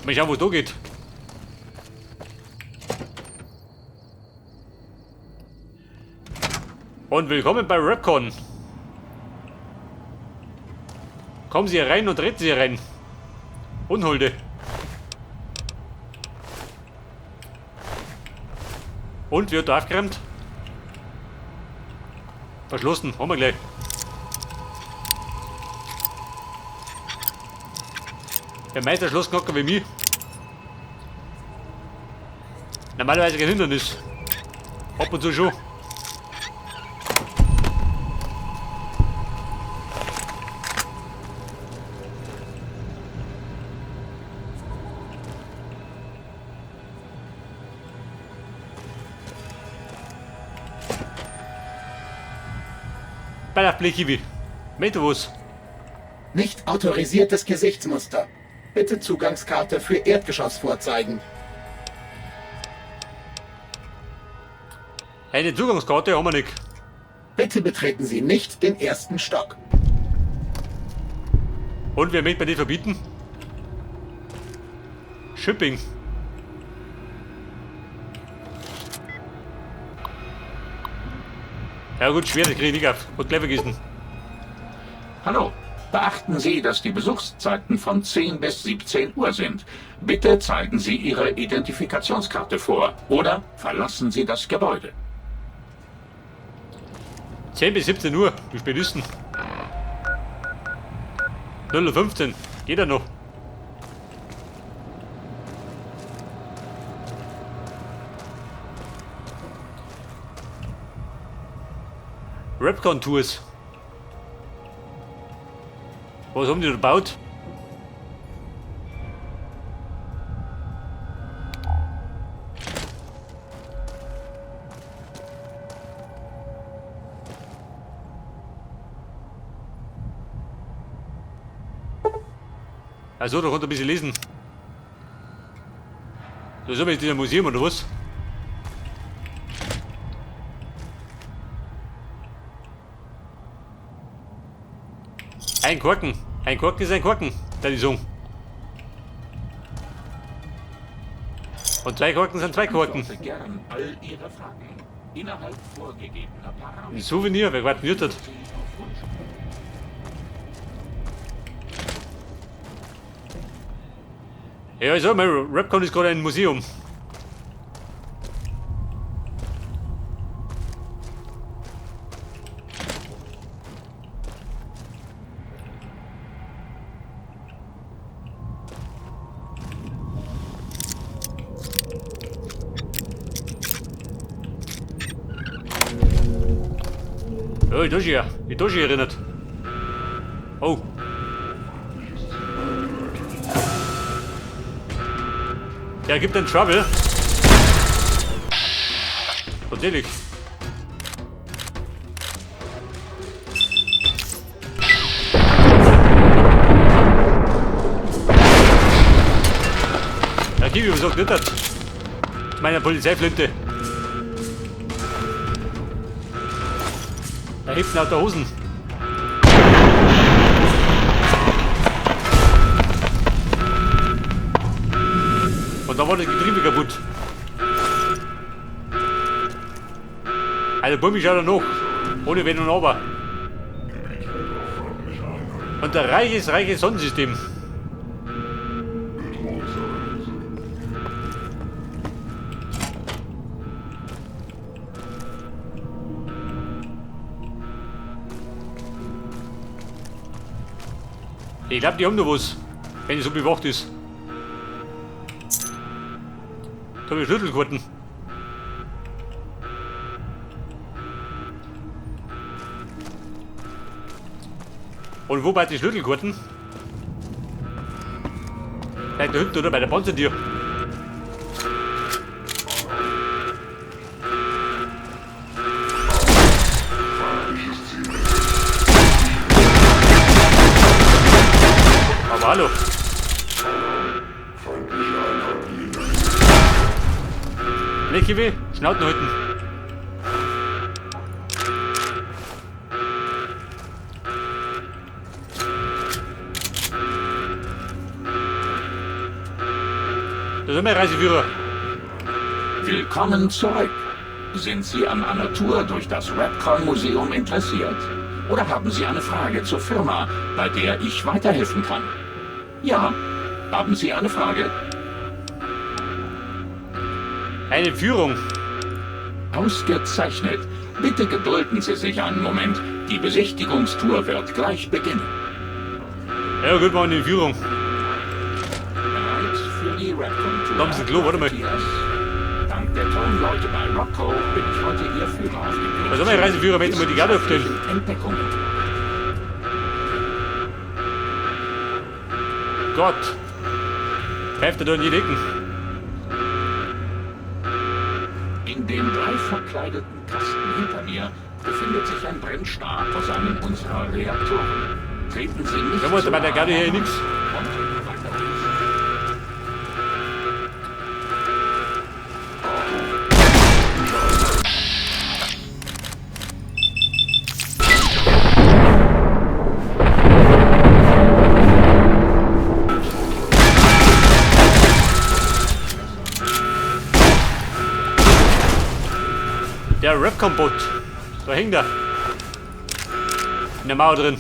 Mal schauen, wo es da geht. Und willkommen bei RepCon. Kommen Sie herein und treten Sie herein. Unholde. Und wird aufgeräumt? Verschlossen, haben wir gleich. Der Meister Schlossknocker wie mich. Normalerweise kein Hindernis. Ab und zu schon. Bei der Kiwi. Mit was? Nicht autorisiertes Gesichtsmuster. Bitte Zugangskarte für Erdgeschoss vorzeigen. Eine Zugangskarte haben wir nicht. Bitte betreten Sie nicht den ersten Stock. Und wer möchte mir nicht verbieten? Shipping. Ja gut, schwer, das kriege ich nicht auf. Und gleich vergessen. Hallo. Beachten Sie, dass die Besuchszeiten von 10 bis 17 Uhr sind. Bitte zeigen Sie Ihre Identifikationskarte vor oder verlassen Sie das Gebäude. 10 bis 17 Uhr. Wie spät ist denn? 0:15 Uhr. Geht ja noch. RepCon Tours. Was haben die da gebaut? Also, da konnte ein bisschen lesen. Da sind wir jetzt in einem Museum oder was? Ein Korken. Ein Korken ist ein Korken, da die Song. Und zwei Korken sind zwei Korken. Antworte gern all Ihre Fragen innerhalb vorgegebener Parameter. Ein Souvenir, wer gerade hat. Ja, ich sag mal, RepCon ist gerade ein Museum. Ja, ich da schon, ich da schon erinnert. Oh. Ja, gibt einen Trouble. Tatsächlich. Ja, Kiwi, was sagt nicht das? Meiner Polizeiflinte. Da hebt ihn aus der Hosen. Und da war das Getriebe kaputt. Also Bummi schaut er noch. Ohne Wenn und Aber. Und der reiches Sonnensystem. Ich glaub, die haben noch was, wenn es so bewacht ist. Da hab ich Schlüsselkarten. Und wo bei die Schlüsselkarten? Vielleicht da hinten, oder? Bei der Panzertür. Aber hallo. Kiwi, Schnauten halten. Da sind wir Reiseführer. Willkommen zurück. Sind Sie an einer Tour durch das RepConn-Museum interessiert? Oder haben Sie eine Frage zur Firma, bei der ich weiterhelfen kann? Ja, haben Sie eine Frage? Eine Führung. Ausgezeichnet. Bitte gedulden Sie sich einen Moment. Die Besichtigungstour wird gleich beginnen. Ja gut, machen wir eine Führung. Bereit für die RepConn-Tour? Da haben Sie ein Klo, warte mal. Matthias? Dank der tollen Leute bei Robco bin ich heute Ihr Führer auf dem Weg Was soll mein Reiseführer, wenn ich mal die Garde aufstellen? Entdeckungen. Gott. Pfeift er da in jede Ecken. In dem drei verkleideten Kasten hinter mir befindet sich ein Brennstab aus einem unserer Reaktoren. Treten Sie nicht Da muss zu bei der nahe Garde hier heran nix. und weiter geht's. Der RepConn-Bot. Da hängt er. In der Mauer drin.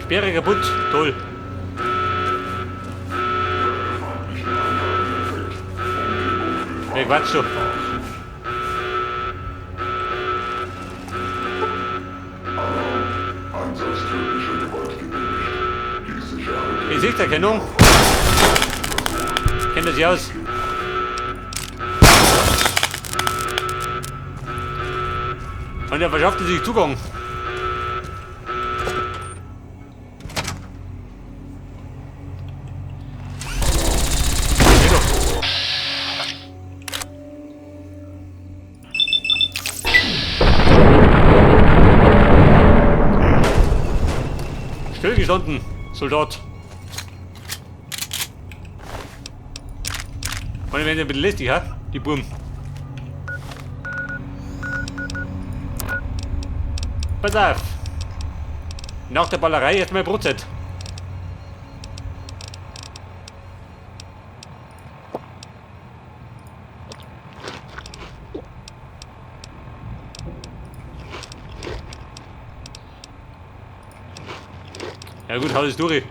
Sperre kaputt. Toll. Ey, Quatsch schon. Gesichtserkennung. Kennt er sich aus? Und er verschaffte sich Zugang. Geht doch. Stillgestanden, Soldat. Und wenn ein bisschen lästig, ha? Die Burm. Pass auf. Nach der Ballerei erstmal Brotzeit. Ja gut, hau das durch.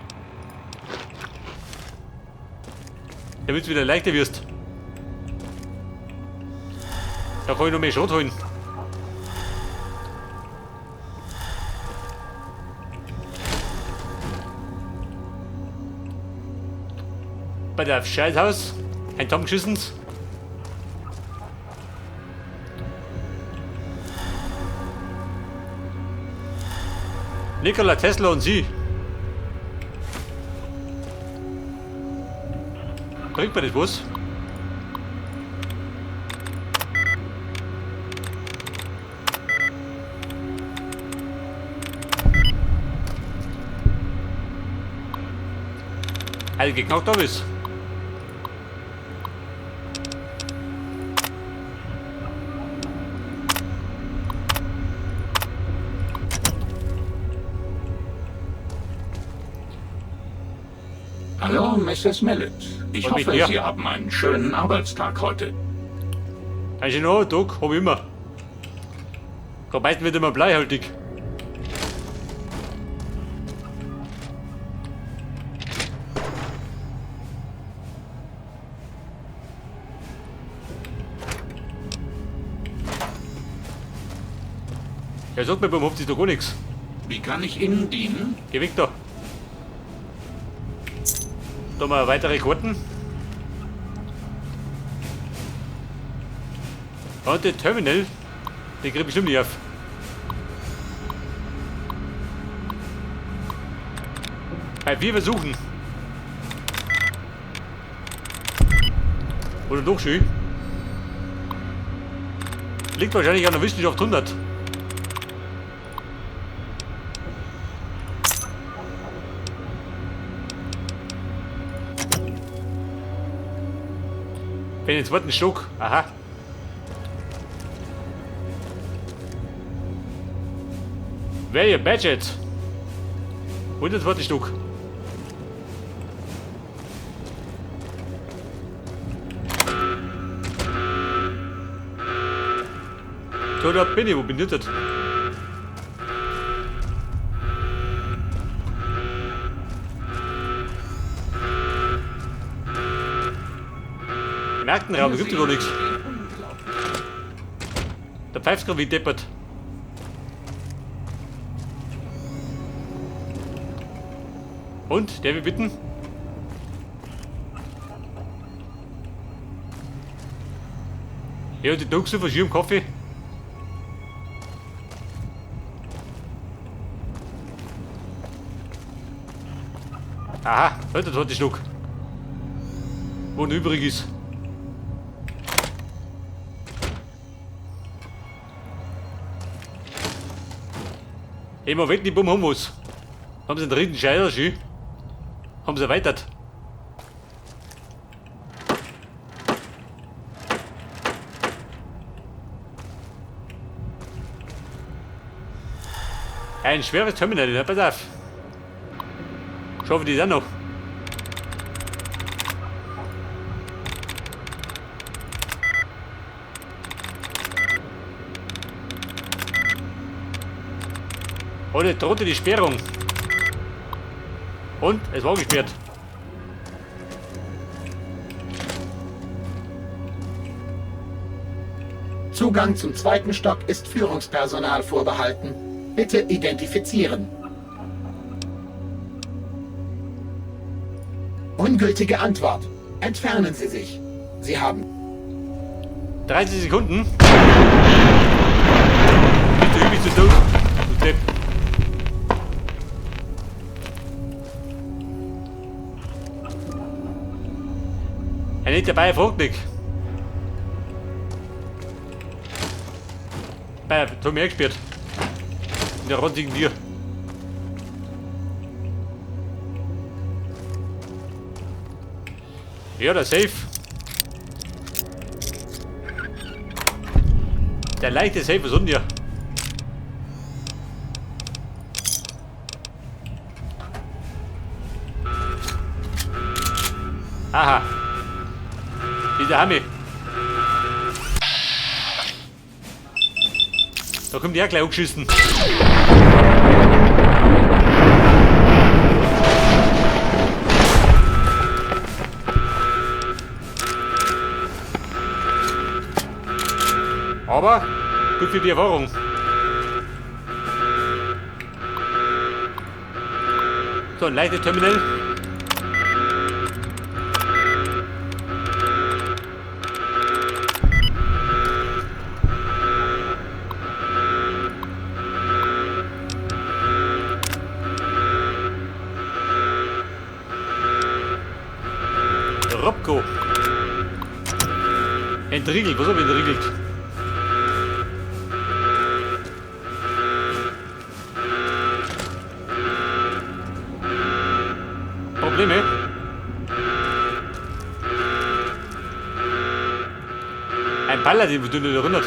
Damit du wieder leichter wirst. Da kann ich noch mehr Schrot holen. Bei der Scheißhaus. Ein Tom geschissen. Nikola Tesla und sie. Bringt mir das was? Also geknackt hab ich's. Hallo, Mrs. Millet. Ich Und hoffe, mit dir? Sie haben einen schönen Arbeitstag heute. Einen schönen Tag hab ich immer. Gerade meistens wird immer bleihaltig. Ja, sagt mir beim Hopf doch gar nichts. Wie kann ich Ihnen dienen? Geh weg da. Da mal weitere Karten. Und der Terminal, den krieg ich bestimmt nicht auf. Bei 4 Versuchen. Oder doch schön. Liegt wahrscheinlich an der Wissenschaft 100. Bin den zweiten Stock. Aha. Wer ihr Badget? Und den zweiten Stock. So, da bin ich. Wo bin ich das? Im Aktenraum gibt es gar nichts. Da pfeift gerade wie deppert. Und, der wir bitten? Ja, die Duchse von im Kaffee. Aha, heute hat die Schluck. Wo noch übrig ist. Immer wetten, die Bumm haben muss. Haben sie einen dritten Scheider schön? Haben sie erweitert. Ein schweres Terminal, ja, pass auf. Schaffen die das auch noch. Oder drohte die Sperrung. Und es war gesperrt. Zugang zum zweiten Stock ist Führungspersonal vorbehalten. Bitte identifizieren. Ungültige Antwort. Entfernen Sie sich. Sie haben 30 Sekunden. Bitte übel zu tot. Du Depp. Er nicht dabei, fragt nicht. Bei, da hab ich gesperrt. In der ranzigen Tür. Ja, der Safe. Der leichte Safe ist unter dir. Aha. Dieser Hammi. Da kommt der gleich angeschissen. Aber gut für die Erfahrung. So, ein leichtes Terminal. Robco. Entriegelt, was hab ich entriegelt? Probleme? Ein Paladin, wo du nicht erinnert.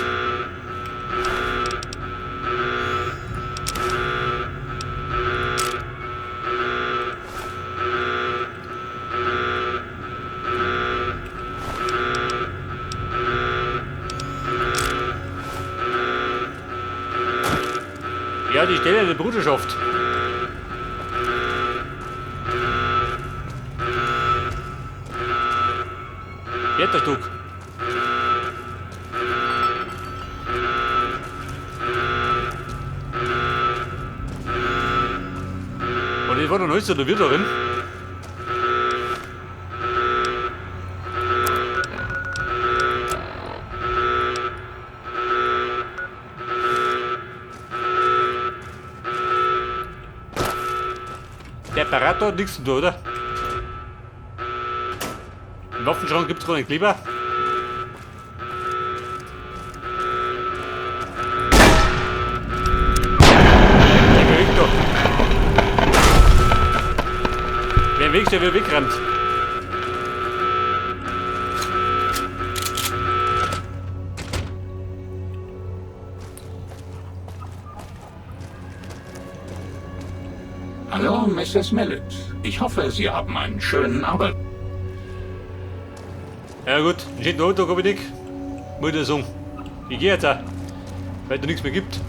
Ja, die Stelle der Bruderschaft. Vierter. Und ich war noch nicht da wieder drin. Der Apparat hat nichts zu tun, oder? Im Waffenschrank gibt es keinen Kleber. Der Weg, der wegrennt. Hallo, Mrs. Millet. Ich hoffe, Sie haben einen schönen Arbeit. Ja gut, einen schönen Alltag habe ich nicht. Muss ich sagen. Ich gehe jetzt auch, weil da nichts mehr gibt.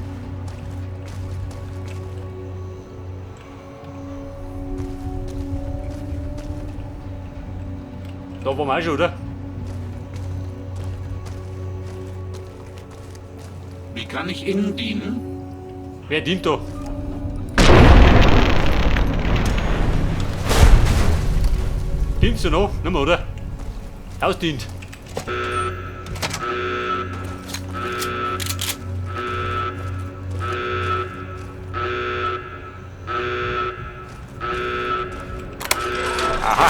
Da waren wir auch schon, oder? Wie kann ich Ihnen dienen? Wer dient da? Dienst du noch? Nicht mehr, oder? Hausdient. Aha.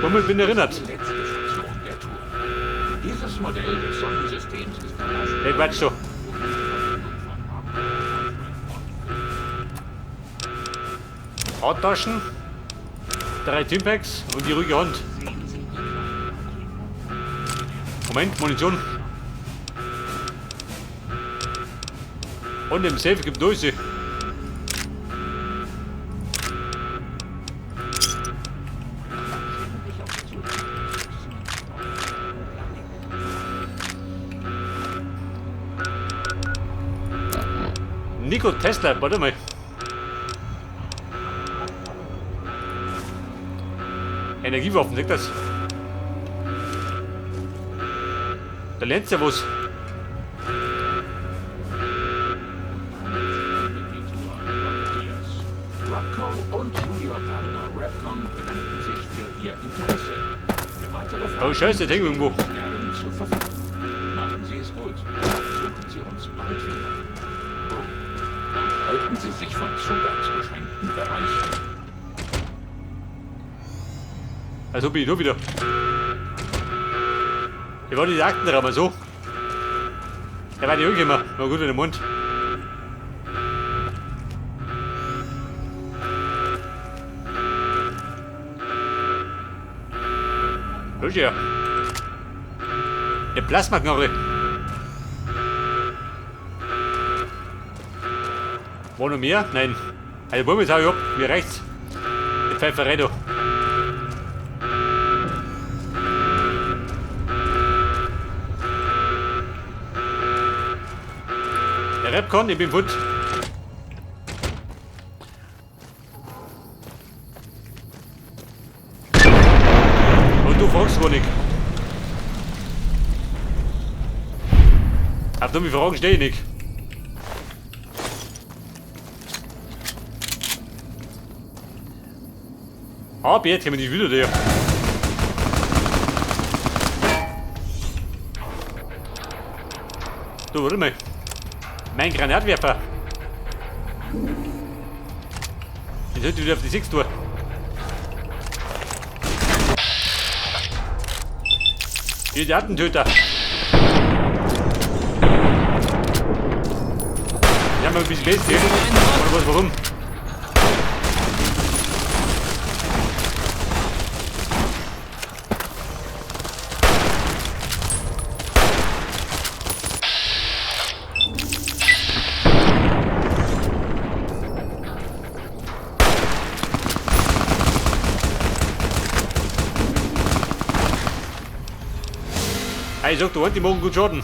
Womit bin ich erinnert? Die letzte Station der Tour. Dieses Modell des Sonnensystems ist ein Beispiel Hey, Quatsch schon. Radtaschen, 3 Teampacks und die ruhige Hand. Moment, Munition. Und im Safe gibt Dose. Nico Tesla, warte mal. Energiewaffen, seht das? Da lernt ja was. Oh Scheiße, das hängt irgendwo. Machen Sie es gut. Suchen Sie uns bald wieder. Und halten Sie sich von zugangsbeschränkten Bereichen. Also bin ich da wieder. Ich war die Aktenraum so. Der war die auch immer. War gut in den Mund. Los hier. Eine Plasmaknarre. War noch mehr? Nein. Also Bumm, jetzt hau ich ab. Mir reicht's. Die Pfeiferei da. Der Repcon, ich bin fort. Und du fragst gar nicht. Auf dumme Fragen stehe ich nicht. Ah, jetzt kommen die wieder da. Du, warte mal. Mein Granatwerfer. Den sollte ich wieder auf die 6 tun. Hier, die Attentöter. Die haben ein bisschen besser. Oder was, warum? Hey, ich sag, du die morgen gut schaden.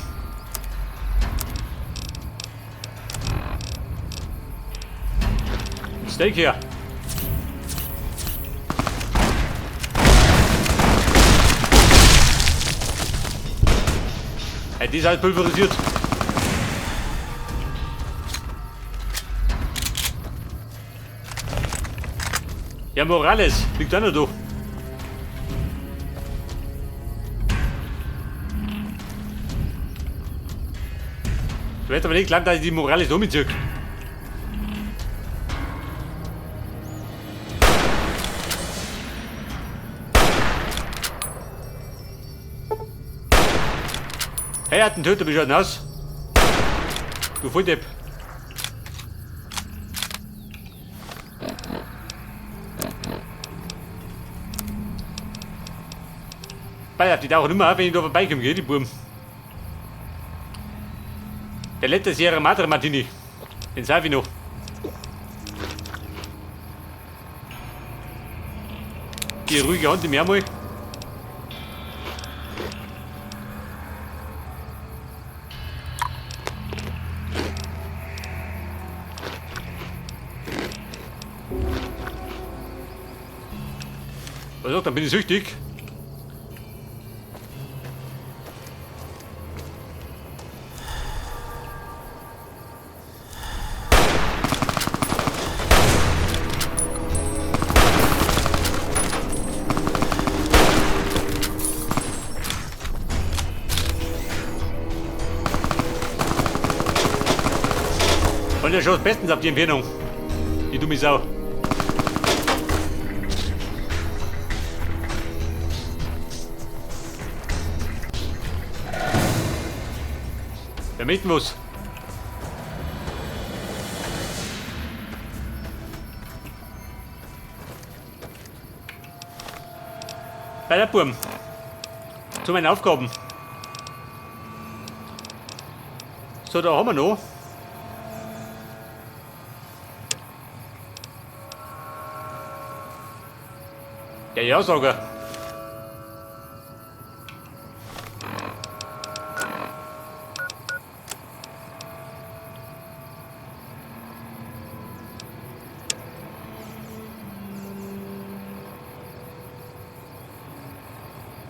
Ein Steak hier. Hey, die ist halt pulverisiert. Ja, Morales, liegt auch noch da. Du wirst aber nicht glauben, dass ich die Morales noch mitziehe. Hey, hat einen Töter, wie schaut denn aus? Du Volldepp. Bei, die tauchen immer auf, wenn ich da vorbeikomme, gell, die Buben. Der letzte Sierra Madre Martini. Den sauf ich noch. Die ruhige Hand im Ärmel. Was auch, dann bin ich süchtig. Und der schaut bestens auf die Entfernung. Die dumme Sau. Wer mit muss. Bei der Burm. Zu meinen Aufgaben. So, da haben wir noch. Der Ja-Sager.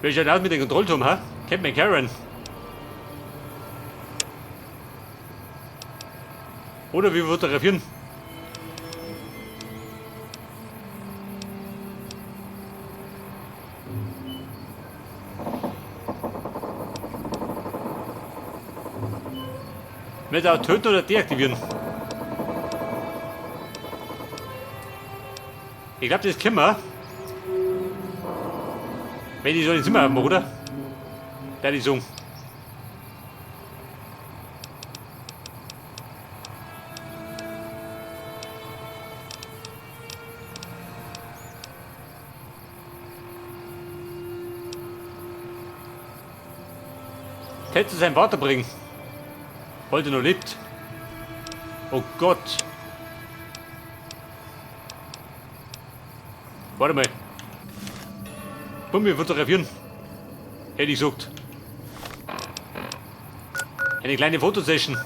Wie schaut aus mit dem Kontrollturm, ha? Kennt man Karen. Oder wir fotografieren. Wird auch töten oder deaktivieren. Ich glaube, das können wir. Wenn die so ein Zimmer haben, oder? Da die so. Ted zu seinem Vater bringen. Heute noch lebt. Oh Gott. Warte mal. Wollen wir fotografieren? Hätte ich gesagt. Eine kleine Fotosession.